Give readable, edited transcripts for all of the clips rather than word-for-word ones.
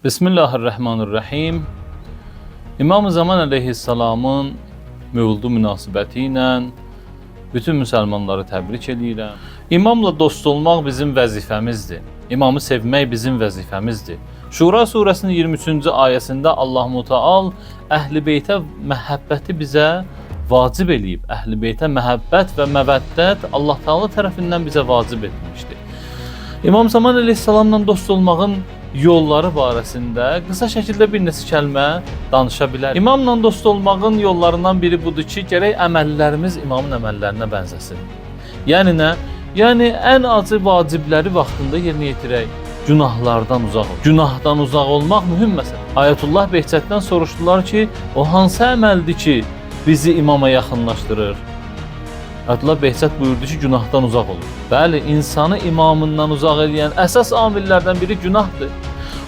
Bismillahirrahmanirrahim. İmam-ı Zaman əleyhissalamın mövludu münasibəti ilə bütün müsəlmanları təbrik eləyirəm. İmamla dost olmaq bizim vəzifəmizdir. İmamı sevmək bizim vəzifəmizdir. Şura surəsinin 23-cü ayəsində Allah Mütəal Əhl-i Beytə məhəbbəti bizə vacib eləyib. Əhl-i Beytə məhəbbət və məvəddət Allah Taala tərəfindən bizə vacib edilmişdir. İmam Zaman əleyhissalamla dost olmağın yolları barəsində qısa şəkildə bir neçə kəlmə danışa bilərik. İmamla dost olmağın yollarından biri budur ki, gərək əməllərimiz imamın əməllərinə bənzəsin. Yəni nə? Yəni ən acı vacibləri vaxtında yerinə yetirək. Günahlardan uzaq ol. Günahdan uzaq olmaq mühüm məsələ. Ayətullah Behçətdən soruşdular ki, o hansı əməldir ki, bizi imama yaxınlaşdırır? Ayətullah Behçət buyurdu ki, günahdan uzaq olun. Bəli, insanı imamından uzaq eləyən əsas amillərdən biri günahdır.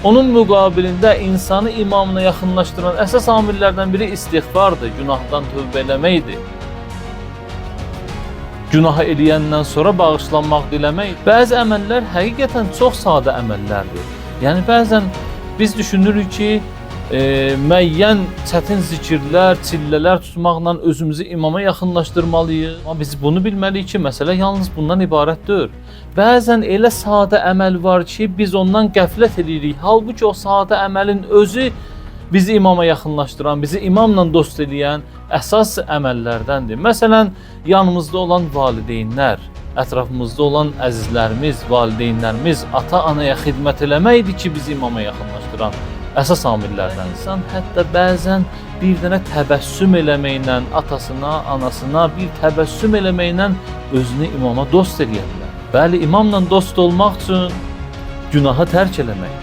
Onun müqabilində insanı imamına yaxınlaşdıran əsas amillərdən biri istiğfardır, günahdan tövbə eləməkdir. Günahı eləyəndən sonra bağışlanmaq diləmək. Bəzi əməllər həqiqətən çox sadə əməllərdir. Yəni bəzən biz düşünürük ki, müəyyən çətin zikirlər, çillələr tutmaqla özümüzü imama yaxınlaşdırmalıyıq. Amma biz bunu bilməliyik ki, məsələ yalnız bundan ibarət deyil. Bəzən elə sadə əməl var ki, biz ondan qəflət eləyirik. Halbuki o sadə əməlin özü bizi imama yaxınlaşdıran, bizi imamla dost eləyən əsas əməllərdəndir. Məsələn, yanımızda olan valideynlər, ətrafımızda olan əzizlərimiz, valideynlərimiz, ata-anaya xidmət eləməkdir ki, bizi imama yaxınlaşdıran əsas amillərdən. İnsan hətta bəzən bir dənə təbəssüm eləməklə atasına, anasına bir təbəssüm eləməklə özünü imama dost eləyə bilər. Bəli, imamla dost olmaq üçün günahı tərk eləmək,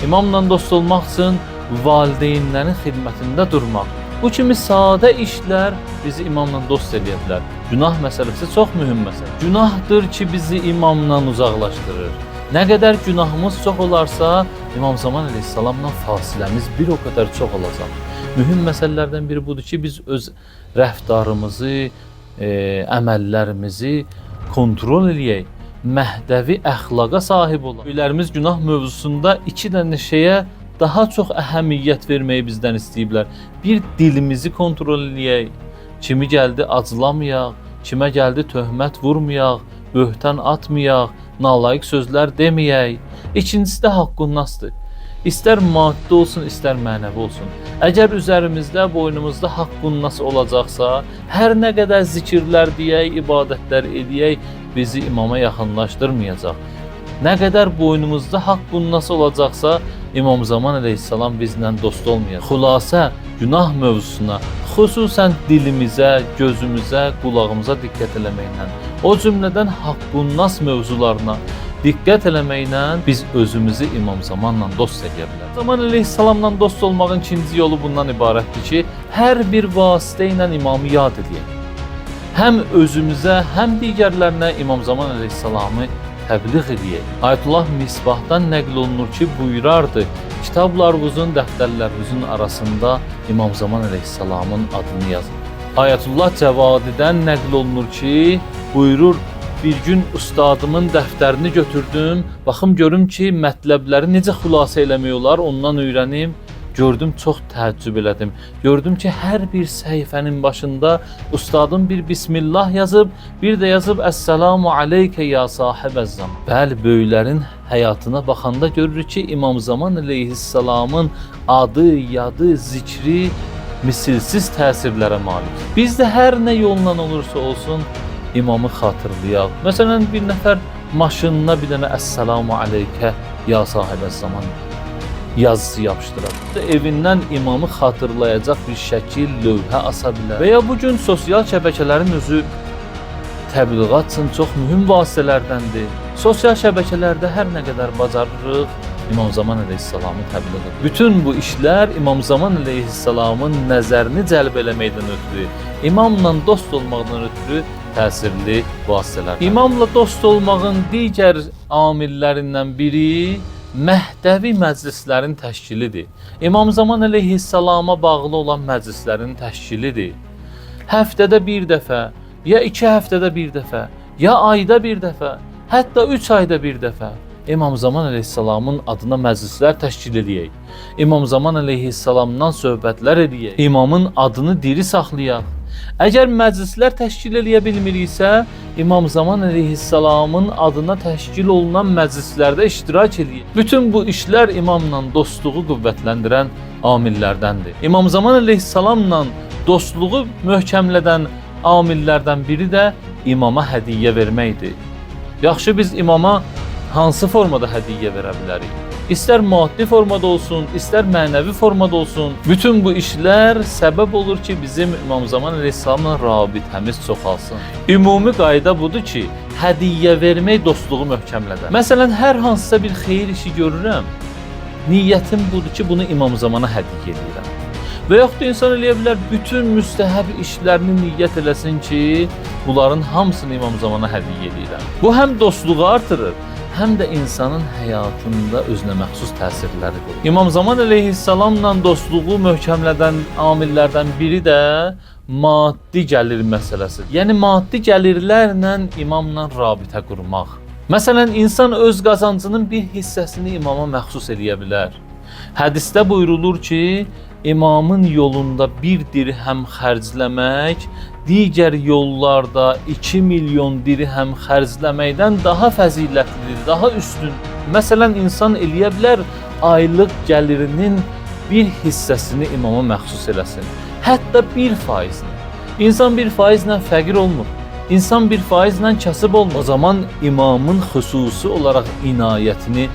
imamla dost olmaq üçün valideynlərin xidmətində durmaq. Bu kimi sadə işlər bizi imamla dost eləyə bilər. Günah məsələsi çox mühüm məsələ. Günahdır ki, bizi imamdan uzaqlaşdırır. Nə qədər günahımız çox olarsa, İmam Zaman əleyhissalamla fasiləmiz bir o qədər çox olacaq. Mühüm məsələlərdən biri budur ki, biz öz rəftarımızı, əməllərimizi kontrol eləyək. Məhdəvi əxlaqa sahib olaq. Böyüklərimiz günah mövzusunda iki dənə şeyə daha çox əhəmiyyət verməyi bizdən istəyiblər. Bir, dilimizi kontrol eləyək. Kimi gəldi acılamayaq, kimə gəldi töhmət vurmayaq, böhtan atmayaq, nalayiq sözlər deməyək. İkincisi də haqqünnasdır. İstər maddi olsun, istər mənəvi olsun. Əgər üzərimizdə, boynumuzda haqqünnas olacaqsa, hər nə qədər zikirlər deyək, ibadətlər eləyək, bizi imama yaxınlaşdırmayacaq. Nə qədər boynumuzda haqqünnas olacaqsa, İmam Zaman əleyhissalam bizlə dost olmayacaq. Xülasə, günah mövzusuna, xüsusən dilimizə, gözümüzə, qulağımıza diqqət eləməklə, o cümlədən haqqünnas mövzularına diqqət eləməklə biz özümüzü İmam Zamanla dost eləyə bilərik. Zaman əleyhissalamla dost olmağın ikinci yolu bundan ibarətdir ki, hər bir vasitə ilə imamı yad eləyək. Həm özümüzə, həm digərlərinə İmam Zaman əleyhissalamı təbliğ eləyək. Ayətullah Misbahdan nəql olunur ki, buyurardı, kitablarınızın, dəftərlərinizin arasında İmam Zaman əleyhissalamın adını yazın. Ayətullah Cəvadidən nəql olunur ki, buyurur, bir gün ustadımın dəftərini götürdüm, baxım görüm ki, mətləbləri necə xülasə eləmək olar, ondan öyrənim. Gördüm, çox təəccüb elədim. Gördüm ki, hər bir səhifənin başında ustadım bir bismillah yazıb, bir də yazıb Əssalamu aleykə ya sahibəz zaman. Bəli, böyüklərin həyatına baxanda görürük ki, İmam Zaman əleyhissalamın adı, yadı, zikri misilsiz təsirlərə malik. Biz də hər nə yolla olursa olsun imamı xatırlayaq. Məsələn, bir nəfər maşınına bir dənə Əssalamu aleykə ya sahibəz zaman yazısı yapışdırar. Evindən imamı xatırlayacaq bir şəkil, lövhə asa bilər. Və ya bu gün sosial şəbəkələrin özü təbliğat üçün çox mühüm vasitələrdəndir. Sosial şəbəkələrdə hər nə qədər bacarırıq, İmam Zaman əleyhissalamı təbliğ edir. Bütün bu işlər İmam Zaman əleyhissalamın nəzərini cəlb eləməkdən ötürü, imamla dost olmaqdan ötürü təsirli vasitələrdir. İmamla dost olmağın digər amillərindən biri məhdəvi məclislərin təşkilidir. İmam Zaman əleyhissalama bağlı olan məclislərin təşkilidir. Həftədə bir dəfə, ya 2 həftədə bir dəfə, ya ayda bir dəfə, hətta 3 ayda bir dəfə İmam Zaman əleyhissalamın adına məclislər təşkil eləyək. İmam Zaman əleyhissalamdan söhbətlər eləyək. İmamın adını diri saxlayaq. Əgər məclislər təşkil eləyə bilmiriksə, İmam Zaman əleyhissalamın adına təşkil olunan məclislərdə iştirak eləyək. Bütün bu işlər imamla dostluğu qüvvətləndirən amillərdəndir. İmam Zaman əleyhissalamla dostluğu möhkəmlədən amillərdən biri də imama hədiyyə verməkdir. Yaxşı, biz imama hansı formada hədiyyə verə bilərik? İstər maddi formada olsun, istər mənəvi formada olsun. Bütün bu işlər səbəb olur ki, bizim İmam Zaman əleyhissalamla rabitəmiz çoxalsın. Ümumi qayda budur ki, hədiyyə vermək dostluğu möhkəmlədər. Məsələn, hər hansısa bir xeyir işi görürəm, niyyətim budur ki, bunu İmam Zamana hədiyyə edirəm. Və yaxud da insan eləyə bilər, bütün müstəhəb işlərini niyyət eləsin ki, bunların hamısını İmam Zamana hədiyyə edirəm. Bu həm dostluğu artırır, həm də insanın həyatında özünə məxsus təsirləri qoyur. İmam Zaman əleyhissalamla dostluğu möhkəmlədən amillərdən biri də maddi gəlir məsələsidir. Yəni maddi gəlirlərlə imamla rabitə qurmaq. Məsələn, insan öz qazancının bir hissəsini imama məxsus eləyə bilər. Hədisdə buyurulur ki, imamın yolunda bir dirhəm xərcləmək, digər yollarda 2 milyon dirhəm xərcləməkdən daha fəzilətlidir, daha üstün. Məsələn, insan eləyə bilər aylıq gəlirinin bir hissəsini imama məxsus eləsin. Hətta 1%-ni. İnsan 1%-lə fəqir olmur. İnsan 1%-lə kasıb olmur. O zaman imamın xüsusi olaraq inayətini,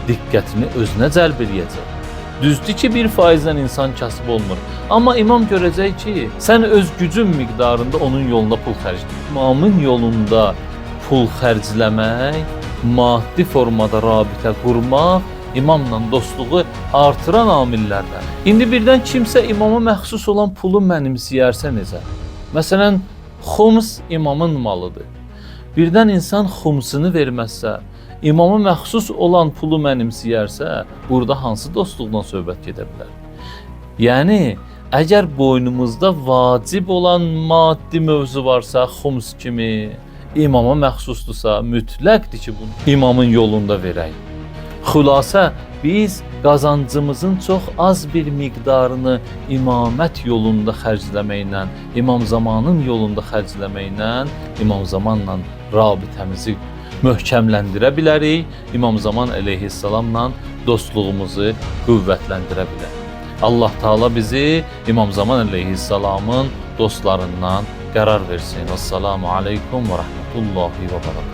diqqətini özünə cəlb eləyəcək. Düzdür ki, 1%-lə insan kasıb olmur. Amma imam görəcək ki, sən öz gücün miqdarında onun yolunda pul xərcləyir. İmamın yolunda pul xərcləmək, maddi formada rabitə qurmaq imamla dostluğu artıran amillərdən. İndi birdən kimsə imama məxsus olan pulu mənimsəyərsə necə? Məsələn, xums imamın malıdır. Birdən insan xumsunu verməzsə, imama məxsus olan pulu mənimsəyərsə, burada hansı dostluqdan söhbət gedə bilər? Yəni, əgər boynumuzda vacib olan maddi mövzu varsa, xums kimi, imama məxsusdursa, mütləqdir ki, bunu imamın yolunda verək. Xülasə, biz qazancımızın çox az bir miqdarını imamət yolunda xərcləməklə, İmam Zamanın yolunda xərcləməklə, İmam Zamanla rabitəmizi möhkəmləndirə bilərik, İmam Zaman əleyhissalamla dostluğumuzu qüvvətləndirə bilərik. Allah Taala bizi İmam Zaman əleyhissalamın dostlarından qərar versin. Vəssalamu aleykum və rəhmətullahi və bərəkatuhu.